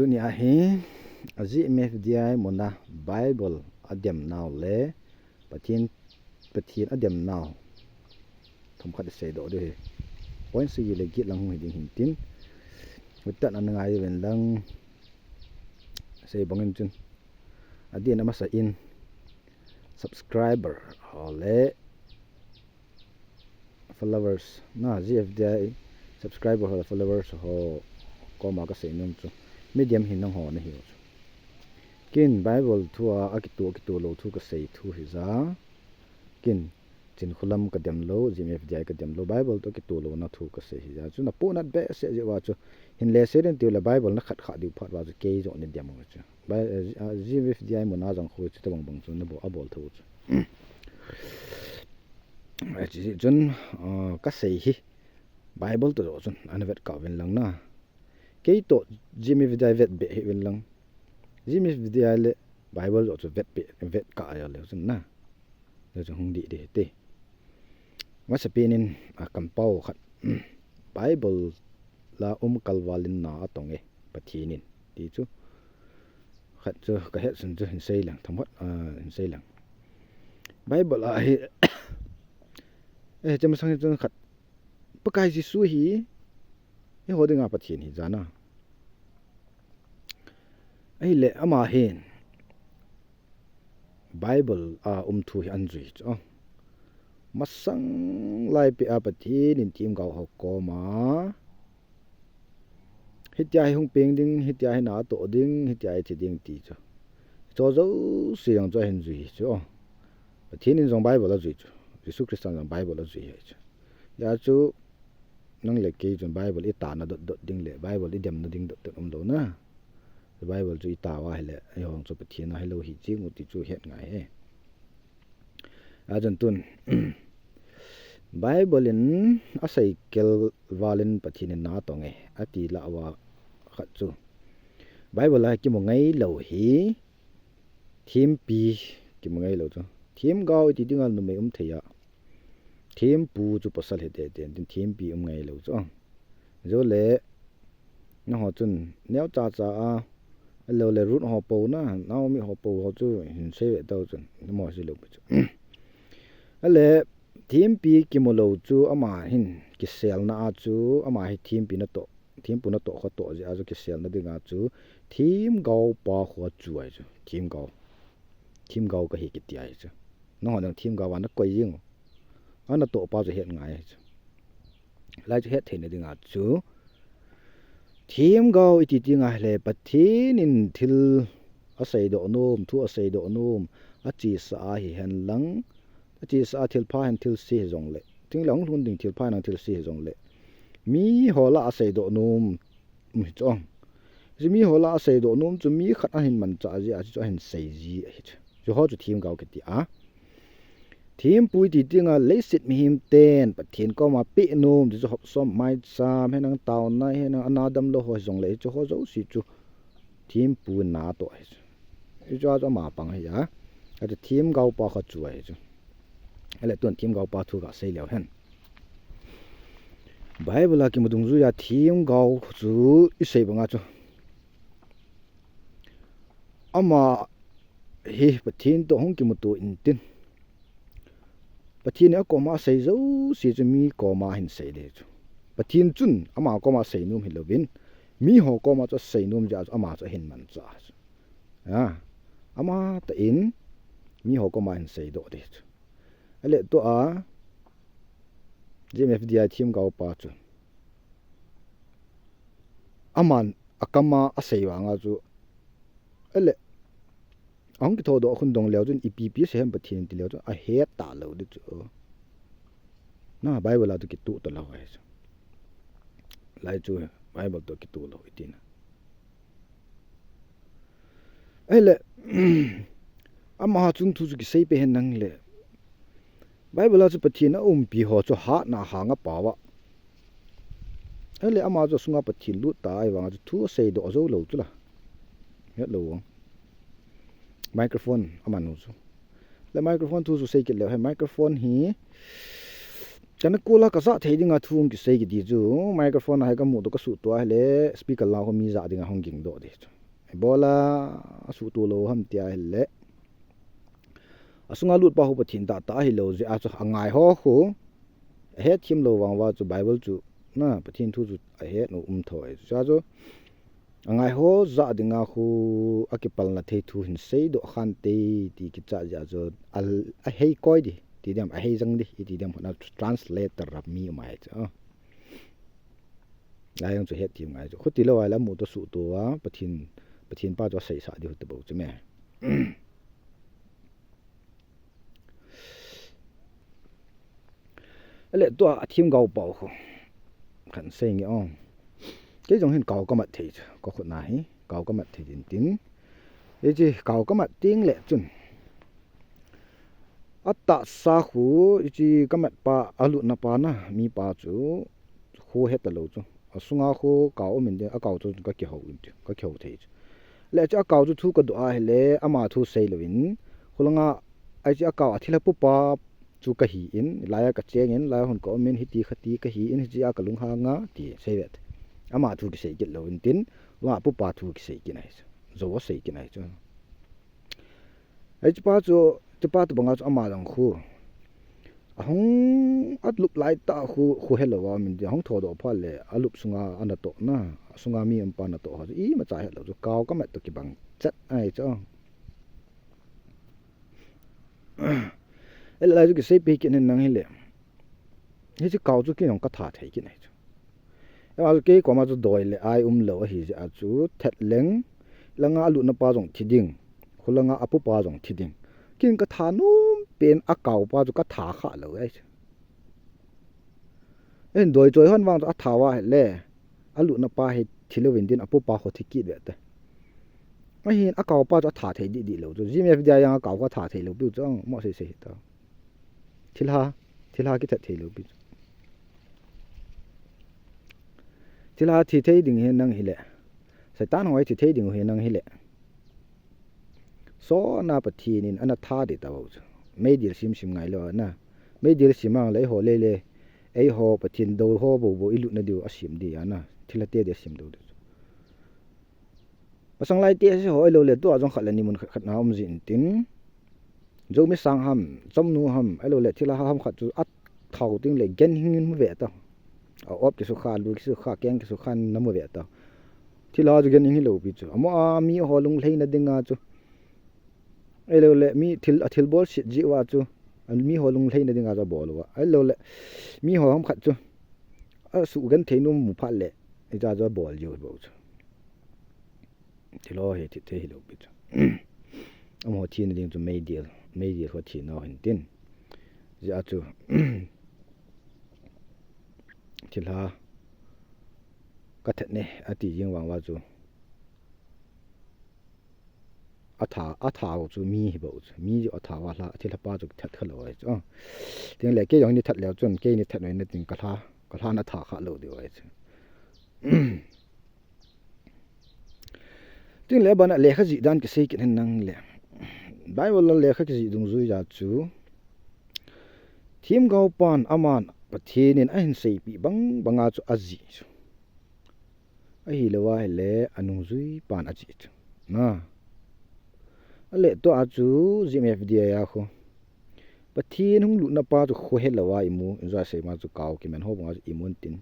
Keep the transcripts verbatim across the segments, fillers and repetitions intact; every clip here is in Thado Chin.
Tunia hi a G M F D I muna Bible a demnau le Pathen, Pathen a demnau themkhat i seidoh diu ahi. Point sagi le get lang hung hi ding hintin, utan ana ngai uvin lang, sei bangin chun, adeh in amasa in subscriber ho le followers, na, G F D I subscriber ho le followers ho koma kasei nom chu, medium hi nangho nahiu chu. Ken Bible thua akitoh, akitoh lou thu kasei thu hija, ken Chinkholam kadem lou, G M F D I kadem lou, Bible toh kitoh louna thu kasei hija chu, napohnat behseh jeh uva chu, hinle sei ding tiu le Bible nakhat kha diu phat uva chu kei joh nadem u chu. Bi-, eh, G M F D I muna jong khu chu tobang bang chu nabol, abol thou chu. Hiche chun, ah, kasei hi Bible toh joh chun ana vetkah uvin lang na. Kei toh G M F D I vetbeh hih uvin lang, G M F D I le Bible joh chu vetbeh, vetkah a le chun na, le chun hung dih ding hite. Masapen in, a, kampau khat, Bible a um kalval in na atong e Pathen in, ti chu khat chu kahet sun chu hinsei leng, themkhat, ah, hinsei leng. Bible a hi, eh, hiche masang hi chun khat, Pakai Jesu hi eiho dinga Pathen hi jana. Ahile ama hin Bible a um thu hi ahin jui chu, masang lai peh a Pathen in themgao ho koma hitia hi hung peng ding, hitia hi na atoh ding, hitia hi thi ding ti chu, hicheho jouse jong chu ahin jui chu. Pathen in jong Bible ajui chu, Jesu Christa in jong Bible ajui ahi chu. Hijeh chun nang le kei chun Bible i tahna dot dot ding le Bible i demna ding dot dot umlou na. Bible chu i tao ahile, eihon chu Pathen a hilou hi jing u ti chu het ngai e. Achun tun, Bible in asei kalval in Pathen in na atong e, ati lah uva khat chu, Bible a kimu ngailou hi thempi kimu ngailou chu. Themgao iti dinga numei um thei a, thempu chu pasal hite, tin thempi um ngailou chu. Chule nangho chun neocha cha a, ahilou le Ruth ho po na, Naomi ho po ho chu hinsei ve tau chun, namo sei lou pi chu. Ahile thempi kimu lou chu ama hin kiselna a chu, ama hi thempi natoh, thempu natoh kho toh jeh a chu kiselna dinga chu themgao pa kho chu ahi chu. Themgao, themgao kahi kiti ahi chu. Nangho jong themgao a nakoi jing u, anatoh pa chu het ngai ahi chu. Lai chu het theina dinga chu, themgao iti dinga hile Pathen in thil aseidoh nom, thu aseidoh nom, achesa ahi hen lang, achesa a thilpha hen thilse hijongle, thinglhang lhun ding thilpha hen thilse hijongle, miho lah a aseidoh nom um hi chu. Hiche miho lah a aseidoh nom chu mi khat ahin manchah jeh a chu ahin sei ji ahi chu. Chuho chu themgao kiti a. Thempu iti dinga leiset mihem ten Pathen koma peh nom ti chu hopsom, maicham, hinang taona, hinang ana damlou ho hijongle, hicheho jouse chu thempu in na atoh ahi chu. Hichea chu ama pang ahi a. Achu themgao pa kho chu ahi chu. Ahile tun themgao pa thu kasei leu hen. Bible a kimu dungjuiya themgao chu isei banga chu, ama hi Pathen toh hung kimuto intin, Pathen in akoma asei jouse chu mi koma ahin sei ding chu. Pathen chun ama koma asei nom hilouvin, miho koma chu asei nom jeh a chu ama chu ahin manchah chu. A, amatah in miho koma ahin seidoh ding chu. Ahile tua G M F D I themgao pa chu, aman akama asei vanga chu, ahile ahung kithodoh khun dong leu chun ipi ipi asei ham Pathen in ti leu chun ahet talou ding chu. Na, Bible a toh kitoh talou ahi chu. Lai chu Bible toh kitoh lou itina. Ahile, amaho chun thu chu kisei peh hen lang le, Bible a chu Pathen aumpi ho chu hatna hang apao a, ahile ama chu asunga Pathen lut ta ahivanga chu thu aseidoh joulou chu la, hetlou vang. Microphone aman u chu. Le microphone thu chu sei kit leu hen, microphone hi Kana kula kajah thei dinga thu hung kisei kiti chu, microphone a hi kamu to kasuhto ahile, speaker lang ho mi jah dinga hung ging doh di chu. Ibola asuhto lou ham tia ahile, asunga lutpa ho Pathen tahtah ahilou jeh a chu angai ho khu, ahet thim lou vang uva chu Bible chu, na, Pathen thu chu ahet u um thoi. Chua chu, angai ho jah dinga khu akipalna thei thu hin seidoh khante ti kicha jeh a chu, al-, ahei koi di, ti diam, ahei jang di, ti diam, na, translator rap mi um ahi chu. Lai jong chu het thim ngai chu. Khuti lou ahile amu to suhto a, Pathen, Pathen pa chu aseisah di hita bou chu me. Ale tua athemgao pau khu. Khan sei nge ong. Kei jong hin kao kamat thei chu. Ka khut na hi. Kao kamat thei din tin. Hiche kao kamat teng le chun. Atahsa khu, hiche kamat pa, alutna pa na, mi pa chu. Khu heta lou chu. Asunga khu kao um in din, akao chu ka kihou in chu. Ka kihou thei chu. Le chu akao chu thu kadoh ahile, ama thu sei louvin. Khulanga, hiche akao a thilha pupa chu kahi in, laiya kacheng in, laiya hon ka um in, hiti khati kahi in, hiche a kalunghang a, ti sei vet. Ama thu kisei kit louvin tin, khulanga pupa thu kisei kit ahi chu. Jou asei kit ahi chu. Hiche pa chu, hiche pa tobanga chu ama jong khu. Ahung, alup lai tah khu, khu helou a um in tin, ahung thodoh phat le, alup sunga ana toh na, asunga mi um pa ana toh ho chu, imacha helou chu, kao kamat to kibang chat ahi chu. Ele lai chu kisei peh kit in nang hile. Hiche kao chu kei jong katha thei kit ahi chu. Ema chu kei koma chu doi le ai um lou ahi jeh a chu thet leng, langa alutna pa jong thi ding, khulanga apupa jong thi ding. Kei katha nom pen akao pa chu katha kha lou ahi chu. Ahin doi choi hon vang chu atha uva ahile, alutna pa hi thi louvin tin apupa ho thi kit ve te. Ahin akao pa chu atha thei didi lou chu. G M F D I jong akao khu atha thei lou piu chu, mo sei sei hita. Thilha, thilha kithat thei lou pi chu. Thilha thi thei ding hi nang hile. Satan ho thi thei ding hi nang hile. Sona Pathen in ana tha di ta bou chu. Meidil sim sim ngai lou na. Meidil sim ang le eiho le le. Eiho Pathen dou ho bou bou ilut na diu asim di ana. Thilha te di asim dou di chu. Pasang lai te se ho ahilou le tua jong khat le ni mun khat khat na um jin tin. Zomi sang ham, chomnu ham, ahilou le thilha ham khat chu athao ting le gen hing in mu ve ta. A op kisukha, lu kisukha, keng kisukha na mu ve ta. Thilha chu gen hing hilou pi chu. Amo a mi ho lunglhai na dinga chu. Ahilou le mi thil, athil bol sit ji uva chu. Mi ho lunglhai na dinga chu abol uva. Ahilou le mi ho ham khat chu. Asuh gen thei nom mu phat le. Hicha chu abol ji u bou chu. Thilha hi thi thei hilou pi chu. Amaho thina ding chu meidil, meidil ho thina hin tin. Jeh a chu thilha kathat ne ati jing vang uva chu. Atha, atha u chu mi hi bou chu. Mi chu atha uva lha, thilha pa chu that kha lou ahi chu. Tin le kei jong ni that leu chun, kei ni that noi na tin kalha, kalha na tha kha lou diu ahi chu. Tin le abana lekha jih dan kisei kit hen nang le. Bible a lekha kijih dungjui a chu. Themgao pan aman Pathen in ahin seipeh bang banga chu ajih chu. Ahilou ahile anungjui pan ajih chu. Na. Ale tua chu G M F D I a khu. Pathen hung lutna pa chu khu helou a imu, injo sei ma chu kao kimen ho banga chu imun tin.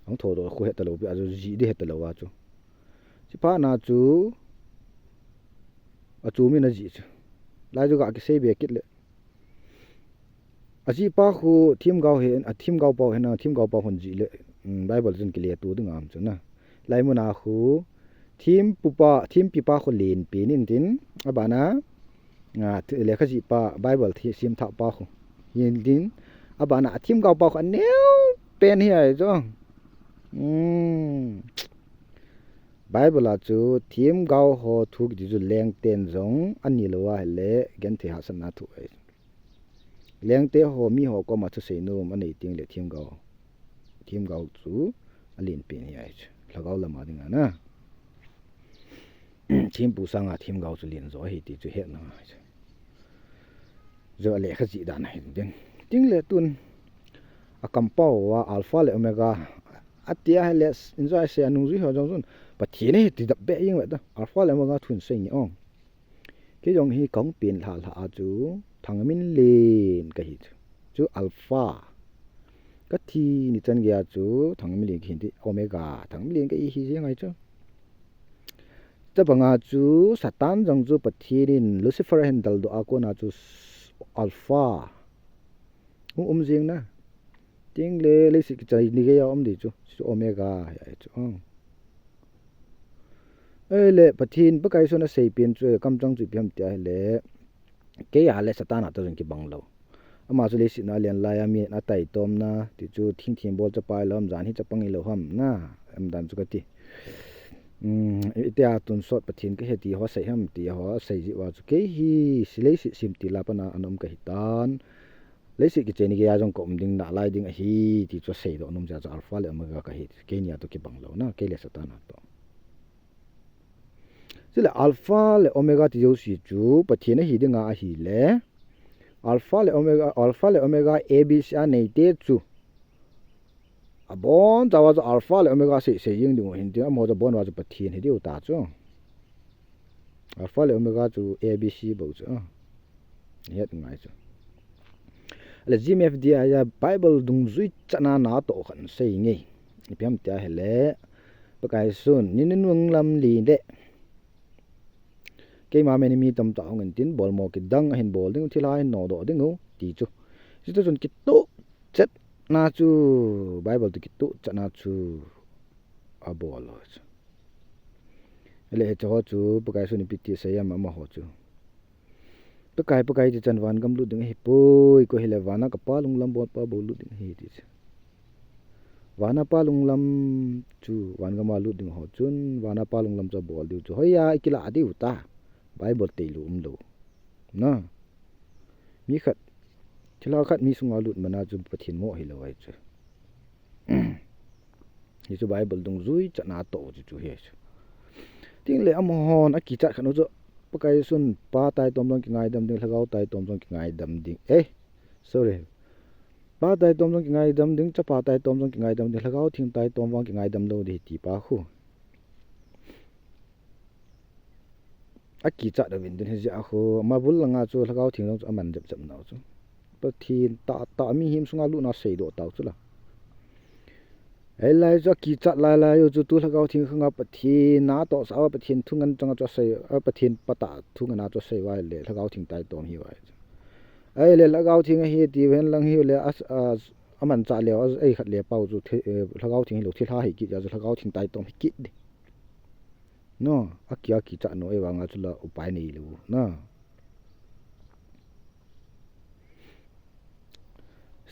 Ahung thodoh khu heta lou pi a chu jih di heta lou a chu. Chuphat na chu, achu min ajih chu. Lai chu ga kisei be kit le. Ajih pa khu themgao hi, athemgao pau hi na, themgao pau hon jih le, um, Bible chun kile tu ding am chu na. Lai mun a khu, thempu pa, thempi pa khu len pen in tin, abana, a, lekha jih pa, Bible thi, sim thah pa khu. Hin tin, abana, athemgao pa khu aneo pen hi ahi chu. Um. Bible a chu themgao ho thu kiti chu lengten jong ani lou ahile genthei hahsatna thu ahi. Lengte ho mi ho koma thusei nom anei teng le themgao. Themgao chu alen pen hi ahi chu. Lhagao lama dinga na. Thempu sanga themgao chu len jo ahi ti chu hetna ahi chu. Chu a lekha jih dan ahi ding. Tin le tun a kampau a Alpha le Omega a tia hile, injo a se a nungjui ho jong jun Pathen ahi ti dap be jing ve ta. Alpha le Omega thu in sei nge ong. Kei jong hi ka hung pen lha lha a chu Thangminlen ka hi chu. Chu Alpha. Ka thi ni chan gei a chu Thangminlen ka hi ti Omega. Thangminlen ka hi hi jeng ai chu. Tabanga chu Satan jong chu Pathen in Lucifer a hin daldoh a kona chu s-, Alpha. Hung um jing na. Ting le leiset kichai ni gei a um di chu. Chu Omega hi ai chu. Oh. Ei le Pathen Pakai Jesun a sei pen chu kamchang chu ipi ham tia hile. Kei a le Satan a toh jong kibang lou. Ama chu leiset na len lai a mi a taitomna, ti chu thingthing bol chapa ilou ham, jan hi chapang ilou ham na, em dan chu ka ti. Um, itia tonsot Pathen ka hi ti ho sei ham, ti ho sei jeh uva chu kei hi si leiset sim ti la pana ana um ka hi tan. Leiset kichai ni gei a jong ka um ding nalai ding ahi, ti chu seidoh nom jeh a chu Alpha le Omega ka hi, kei ni a toh kibang lou na, kei le Satan a toh. Chule Alpha le Omega ti jouse chu Pathen ahi dinga ahile, Alpha le Omega, Alpha le Omega A B C a neite chu abon chauva chu Alpha le Omega sei sei jing ding u hin tin, amaho chu abon uva chu Pathen hi diu ta chu. Alpha le Omega chu A B C bou chu. Ah. Het ngai chu. Le G M F D I a Bible dungjui chan a natoh khat sei nge. Ipi ham tia hile, Pakai Jesun, ni nunung lam li le. Keima meni mi tamtah hung in tin, bolmo kidang ahin bol ding, thilha ahin nodoh ding u, ti chu. Chuti chun kitoh chetna chu, Bible toh kitoh chetna chu abol u chu. Ele hiche ho chu, Pakai Jesun ipi ti asei em amaho chu. Pakai, Pakai ti chan vangam lut ding ahipoi, koi hile vana ka Pa lunglam bolpa bou lut ding ahi ti chu. Vana Pa lunglam chu vangam a lut ding ho chun, vana Pa lunglam chu abol diu chu. Hoiya, i kilah diu ta. Bible teilu umlou. Na. Mi khat, thilha khat mi sunga lut mana chu Pathen mo hilou ahi chu. Hichu Bible dungjui chan a toh chu chu hi chu. Tin le amahon akichat khat u chu Pakai Jesun Pa taitom jong kingaidam ding, Lhagao taitom jong kingaidam ding. Eh, sorry. Pa taitom jong kingaidam ding, Chapa taitom jong kingaidam ding, Lhagao Theng taitom vang kingaidam lou ding ti pa khu. Akichat uvin tin hijeh a khu, ama bul langa chu Lhagao Theng jong chu aman jep jep nau chu. Pathen tah tah mihem sunga lutna seidoh tau chu la. Hilai chu akichat lai lai u chu tu Lhagao Theng khanga Pathen natoh sa a Pathen thu ngen chang a chu asei, a Pathen pa tah thu ngen a chu asei uva le Lhagao Theng taitom hi uva chu. Ahile Lhagao Theng ahi ti ven lang hi le a, a, amanchah leu a, ei khat le pau chu the, eh, Lhagao Theng hilou thilha hi kit a chu Lhagao Theng taitom hi kit di. No, aki, akichat nau, ei vanga chu la upai neilou, na.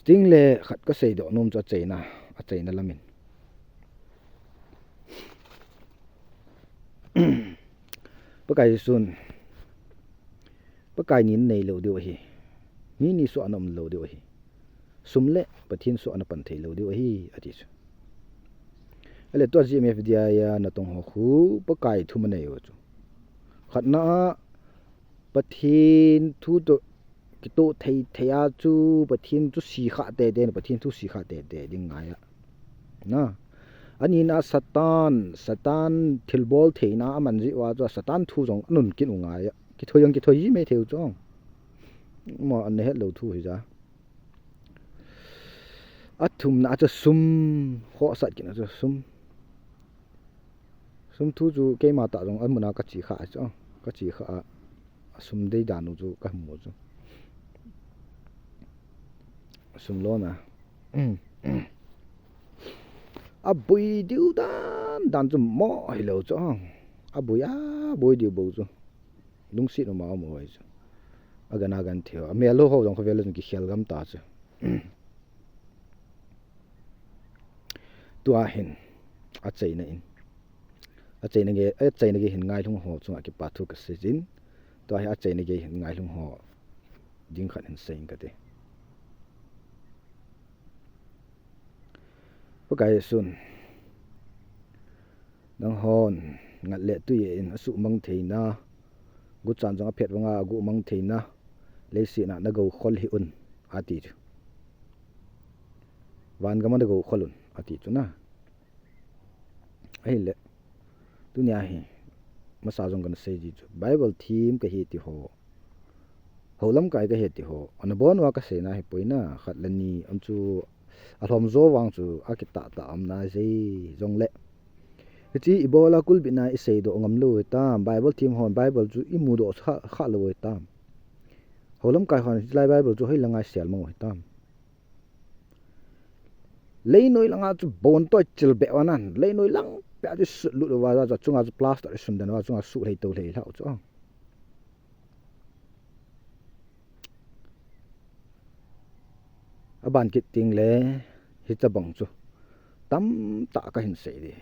Sting le khat ka seidoh nom chu achaina, achaina lamin. Pakai Jesun, Pakai ni neilou diu ahi. Mi ni soh a na umlou diu ahi. Sum le Pathen soh a na pan theilou diu ahi, ati chu. Ale tua G M F D I a natong ho khu Pakai thu ma nei u chu. Khatna a Pathen thu toh kitoh thei thei a chu Pathen chu sikha tete, Pathen thu sikha tete ding ngai a. Na. Anina Satan, Satan thilbol theina aman jeh uva chu Satan thu jong anun kit u ngai a. Kithoi jong kithoi ji mai thei u chu. Mo an hetlou thu hi ja. Athumna a chu sum, khohsat kit na chu sum. Sum thu chu keima tah jong amun a ka chi kha chu, ka chi kha a, a sum dei dan u chu ka mu chu. Sum lona. Aboi diu dan dan chu mo hilou chu. Aboi, aboi diu bou chu. Lungset uma um u ahi chu. Agan agan thei u. Amel lou ho jong khovel a jong kikhel gam ta chu. Tua hin achaina in. Achaina gei, achaina gei hin ngailhung ho chunga kipa thu ka sei jin. Tua hi achaina gei hin ngailhung ho ding khat hin sei ing kati. Pakai Jesun. Nanghon ngat le tui in asuhmang theina, guchan jong aphet vanga aguhmang theina, leiset a nagou khol hih un, ati chu. Van gam a na go khol un, ati chu na. Ahile, tunia hi, masa jong kana sei ji chu, Bible thiem kahi ti ho, houlamkai kahi ti ho, ana bon uva kasei na hi poi na, khat le ni, am chu, alhom jo vang chu, akitah tah um na jeh jongle. Hiche ibola kulbit na isei doh ngam lou hitam, Bible thiem hon, Bible chu imu doh kha, kha lou hitam. Houlamkai hon, hiche lai Bible chu hoilanga isel mang u hitam. Leinoi langa chu bon toh ichil beh uva nan, leinoi lang peh a chu isut lut uva, chunga chu plaster isun den uva, chunga suh lhei tou lhei lhau chu. Aban kit teng le, hitabang chu tamtah kahin sei di.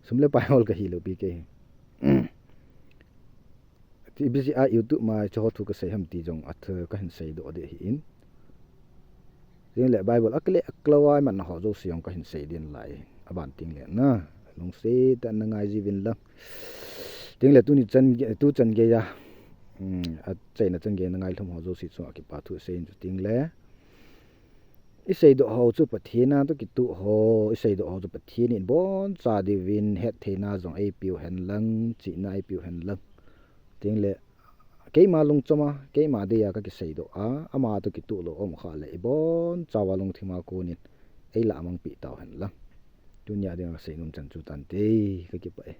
Sum le pai hol kahi lou pi kei. Ti busy a YouTube ma chu ho thu kasei ham ti jong athu kahin sei doh di ahin. Teng le Bible akile aklou a iman na ho jouse jong kahin sei din lai. Aban teng le na. Lungset tah in na ngai jiuvin lang. Teng le tuni chan ge, tu chan geiya. Um, achaina chan geiya na ngailhum ho jouse chunga kipa thu sei in chu teng le. Isei doh ho chu Pathen a toh kitoh ho, isei doh ho chu Pathen in aboncha diuvin hetthei na jong eipeu hen lang, chihna eipeu hen lang. Teng le, keima lungchom a, keima dei a kakisei doh a, ama toh kitoh lou um kha le, iboncha uva lungthim a kon in, eilah mang pi tau hen lang. Tunia dinga kasei nom chan chu tante, kakipah e.